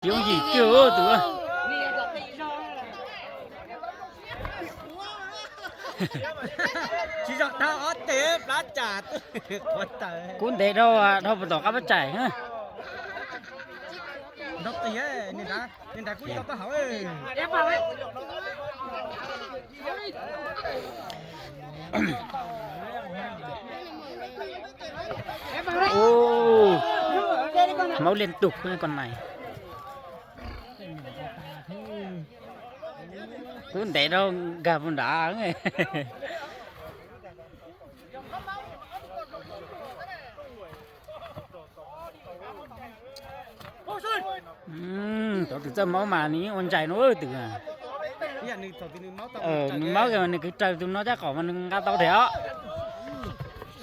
Yooj yim kiag tus. Tsis zoo tau ob teg plab tsam quav taws. Kub ntev dhau, dhau puas tom qab pab tsaim. Nrog qis, nws nrad kuj tau pab hauv. Ub, máu liên tục con này. Kub ntev dhau nkag puag nrad. Tov twm txawj maub mas nws yeej ua ntsais no twm. Nws maub kiag mas nws kwv raws tus no caj qom mas nws nqa tau thiab os.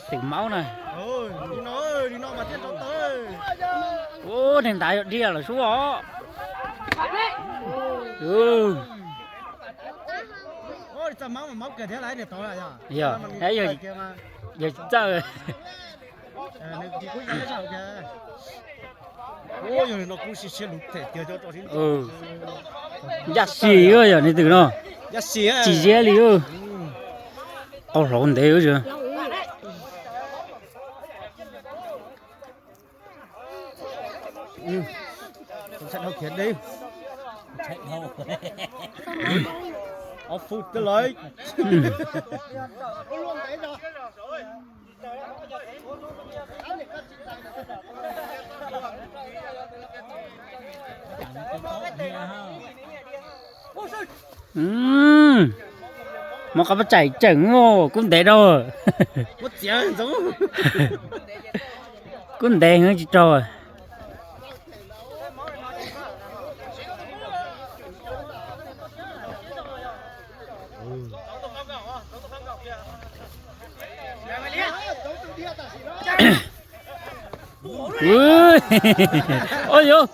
Twm maub na. Ub, neeg ntav yog dhia lawm sub os. Yog, yog txawj. Ncaj si yog nws twm no. Tsis ziab li. Qau hlauv ntev. Muab qab pab tsaim tseem, kub ntev dhau. Kub ntev heev tsis raug. Ua yuv,